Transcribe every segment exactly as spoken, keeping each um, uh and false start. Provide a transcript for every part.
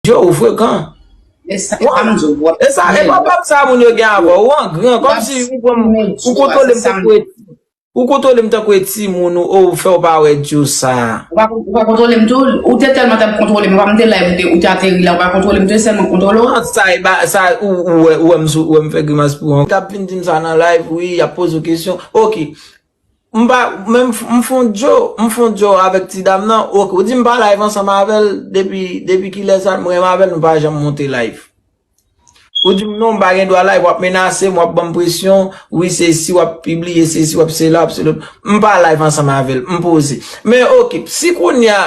Djo, ou frekan. E sa, sa m di w, w ap E sa, e pwoblèm sa moun yo gen avè w. Ou an gran, kòmsi ou pran, ou kontwole m tankou e, ou kontwole m tankou e timoun, ou, ou fè w pa wè Djo sa. Ou pa, ou pa kontwole m tou, ou te tèlman t ap kontwole m, ou pa m te live, ou te, ou te ateri la, ou pa kontwole m tou, e sèlman kontwole w. An, sa, e ba, sa, ou, ou wè, ou wè m sou, ou wè m fè grimas pou ou. Ou t ap vin di m sa nan live, wi, y ap poze w kesyon. Ok. M pa, men m f-, m fon djo, m fon djo avèk ti dam nan. Ok, ou di m pa live ansanm avè l depi, depi kilè sa, m renmen avè l, nou pa janm monte live. Ou di m non, m pa gen dwa live, w ap menase m, w ap ban m presyon, wi, se si w ap pibliye, se si w ap sela, w ap selot. M pa live ansanm avè l, m poze. Men ok, si kounye a,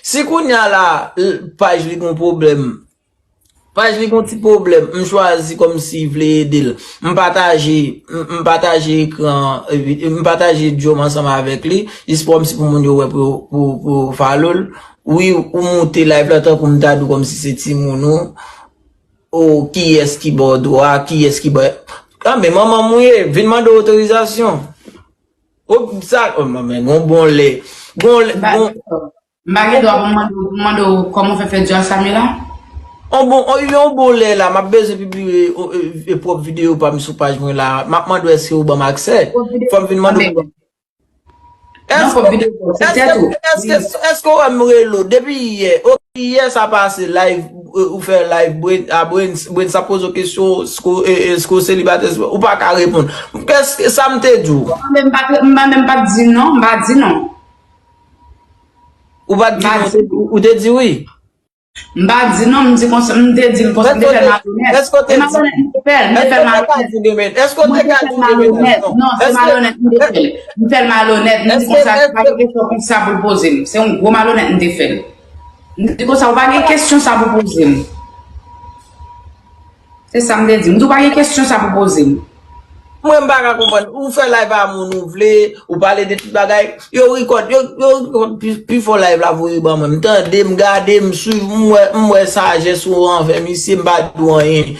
si kounye a la, l-, paj li gon pwoblèm, paj li gon ti pwoblèm, m chwazi kòmsi vle ede l. M pataje, m, m pataje ekran, epi m pataje djo m ansanm avèk li, jis kòmsi pou moun yo wè pou, pou, pou follow l. Wi, ou moute live la tankou m ta di w kòmsi se timoun ou. O, kiyès ki ba w dwa, kiyès ki ba, a, men manman m ou ye, vin mande w otorizasyon. O, sa, o, men, men, yon bon lè, yon lè, M pa, yon m pa gen dwa pou m mande w, pou m mande w kòman w fè fè djaz sa m ye la? On bon, on, yon bon lè la, m ap bezwen pibliye, o, e, e, pwòp videyo pa m sou paj mwen la. M ap mande w èske ou ban m aksè. Pwòp videyo Fò m vin mande w. Non, pwòp videyo, se tèt ou. Èske, èske, èske w wè m rele w depi yè? Ok, yè sa pase live, e, ou fè live, Brain, a Brain, Brain sa poze w kesyon, èske w, e, e, èske w selibatè, ou pa ka reponn. Èske sa m te di w? Mwen menm pa, mwen menm pa di non, m pa di non. Ou pa t di non, ou, ou te di wi. M pa di non, m di konsa, m te di l konsa, m te fè l malonèt. E malonèt, m te fè l, m te fè l malonèt. Mwen te fè l malonèt. Non, se malonèt, m te fè l. M fè l malonèt, m di konsa, pa gen kesyon konsa pou l poze m. Se yon gwo malonèt m te fè l. M di konsa, ou pa gen kesyon sa pou poze m. Se sa m te di. M di w pa gen kesyon sa pou poze m. Mwen, m pa ka konprann. Ou fè live a moun ou vle, ou pale de tout bagay. Yo record, yo, yo record pi, pi fò live la voye ban mwen. M tande, m gade, m swiv, m wè, m wè sajès ou anvè misye, m pa di w anyen.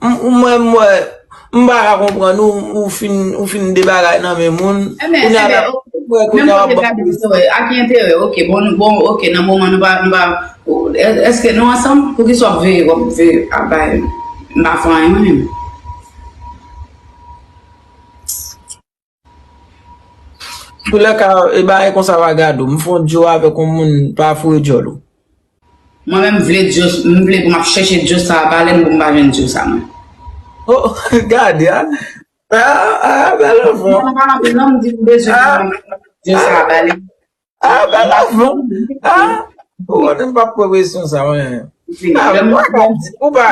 M, mwen, m wè, m pa ka konprann ou, ou fin, ou fin de bagay nan men moun. Kounye a la, m wè kounye a w ap ban m. A ki enterè? Ok, bon, bon, ok, nan moman nou pa, nou pa, èske nou ansanm? Poukisa w ap veye, w ap veye, ap bay, m pa fè anyen mwen menm. Antoulèka, e bagay konsa pa gade w. M fè yon djo avèk yon moun pa foure djòl ou. Mwen menm vle djo, m vle pou m ap chèche djo sa a, ba lè m pou m pa jwenn djo sa mwen. Oh, gade, a. A, a, bèl anfan. Mwen pa anvi non, m di m bezwen pou m djo sa a, ba lè m. A, bèl anfan. A, ou konnen m p ap pran presyon sa, mwen. A, mwen pa ka di, ou pa.